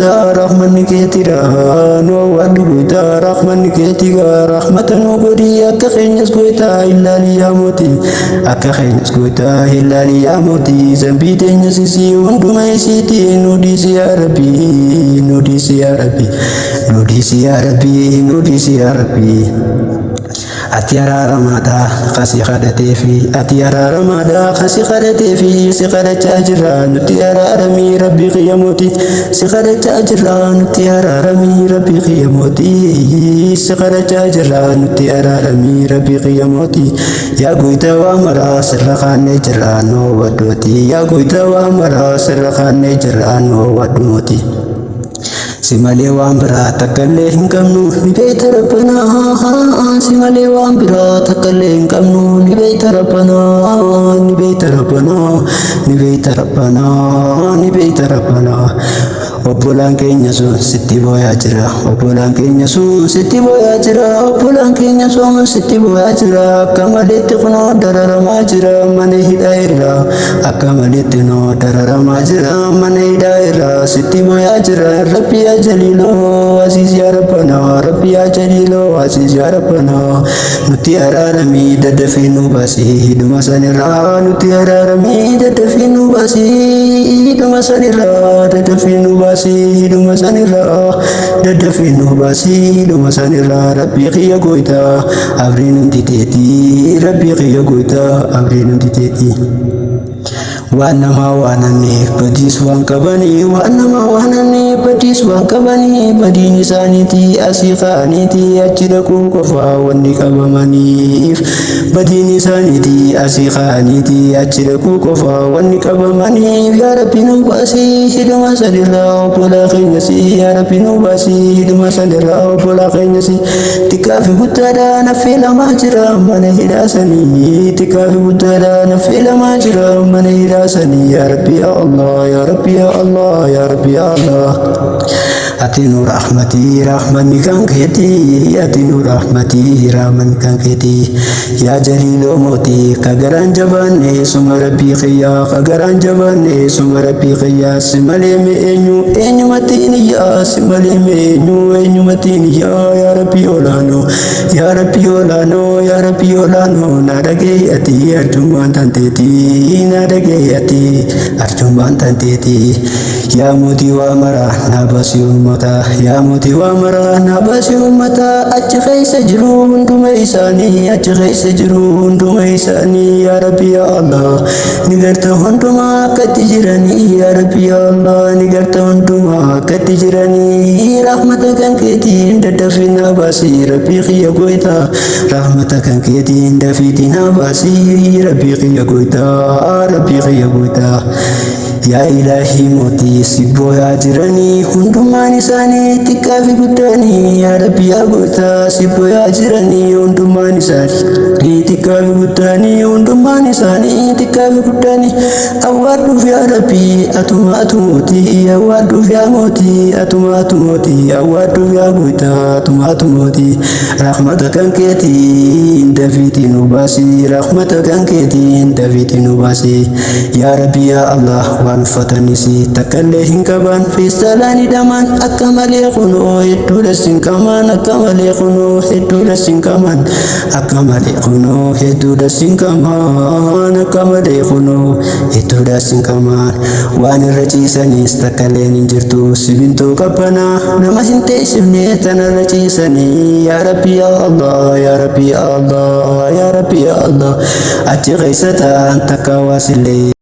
goytaa rahmanni keetira nu awwaadhu goytaa rahmanni keetiga rahmata nu godhi akka keenyas goytaa illaalii yaa mootii akka keenyas goytaa illaalii yaa mootii zambii teenyas isii hunduma isiitii nu dhiisi yaa rabbii nu dhiisi yaa rabbii nu dhiisi yaa rabbii nu dhiisi yaa rabbii. Ati araaramaadha ka si kadhateefi ati araaramaadha ka si kadhateefi si kadhachaa jirra nutti araaramii rabbii kiyya mootii si kadhachaa jirra nutti araaramii rabbii kiyya mootii si kadhachaa jirra nutti araaramii rabbii kiyya mootii yaa goyta waa maraa sirra kaannee jirra noo waddooti yaa goyta waa maraa sirra kaannee jirra noo waddu mootii. Si malee waan biraa takkallee hin qabnu ni beekta rabbanaa. Si malee waan biraa takkallee hin qabnu ni beekta rabbanaa. Ni beekta rabbanaa. Ni beekta rabbanaa. Ni beekta rabbanaa. Obbolaan keenya sun sitti booyaa jira. Obbolaan keenya sun sitti booyaa jira. Obbolaan keenya sun sitti booyaa jira. Akka maleetti kunoo dararamaa jira mana hidhaa irraa. Akka maleetti noo dararamaa jira mana hidhaa irraa sitti booyaa jira. Rabbi yaa jaliiloo asiis yaa rabbanaa. Rabbi yaa jaliiloo asiis yaa rabbanaa. Nutti araaramii daddafii nu baasii hidhuma sanirraa. Nutti araaramii daddafii nu baasii hidhuma sanirraa. Daddafii nu baasii hidhuma sanirraa. Daddafii nu baasii hidhuma sanirraa. Rabbi kiyya goytaa abriin hundi teetii. Rabbi kiyya goytaa abriin hundi teetii. Waan namaa waan anneef badiis waan qabanii waan namaa waan anneef badiis waan qabanii badiin isaaniitii asii ka'aniitii achi dhaquu qofaa wanni qabamaniif badiin isaaniitii asii ka'aniitii achi dhaquu qofaa wanni qabamaniif yaa rabbi nu baasii hidhuma sanirraa obbolaa keenya si yaa rabbi nu baasii hidhuma sanirraa obbolaa keenya si Xiqqaa fi guddaadhaan affeelamaa jira mana hidhaa sanii. Xiqqaa fi guddaadhaan affeelamaa jira mana hidhaa sanii. Yaa Rabbi yaa Allah yaa Rabbi yaa Allah yaa Rabbi yaa Allah. Ati nu rahmatii rahmanni kan keetii ati nu rahmatii rahmanni kan keetii. Yaa jaliiloo mootii ka garaan jabaanne suma rabbii kiyyaa ka garaan jabaanne suma rabbii kiyyaa si malee mee eenyu eenyumatti hin iyyaa si malee mee eenyu eenyumatti hin iyyaa yaa rabbii olaanoo yaa rabbii olaanoo yaa rabbii olaanoo na dhagahi ati arjummaan tanteetii na dhagahi ati arjummaan tanteetii. Yaa mootii waa maraa naa baasii uummataa yaa mootii waa maraa naa baasii uummataa achi keessa jiru hunduma isaanii achi keessa jiru hunduma isaanii yaa rabbi yaa Allah ni garta hundumaa akkatti jiranii yaa rabbi yaa Allah ni garta hundumaa akkatti jiranii rahmata kan keetiin daddafii naa baasii rabbii kiyya goytaa rahmata kan keetiin dafiitii naa baasii rabbii kiyya goytaa rabbii kiyya goytaa. Yaa ilaahii mootii si booyaa jiranii hundumaan isaanii xiqqaa fi guddaanii yaa rabbi yaa gooftaa si booyaa jiranii hundumaan isaanii xiqqaa fi guddaanii hundumaan isaanii xiqqaa fi guddaanii awwaadhuuf yaa rabbi atumaatu mootii awwaadhuuf yaa mootii atumaatu mootii awwaadhuuf yaa gooftaa atumaatu mootii rahmata kan keetiin dafiitii nu baasii rahmata kan keetiin dafiitii nu baasii. Yaa Rabbi yaa Allah waan uffatanis takkallee hin qaban feestaalaan hidhaman akka malee kunoo hedduudha sin qaman akka malee kunoo hedduudha sin qaman akka malee kunoo hedduudha sin qaman akka malee kunoo hedduudha sin qaman waan irra ciisanis takkalleen hin jirtu simintoo qabbanaa nama hin teessifne tanarra ciisanii yaa Rabbi yaa Allah yaa Rabbi yaa Allah yaa Rabbi yaa Allah achi keessa ta'an takka waasillee.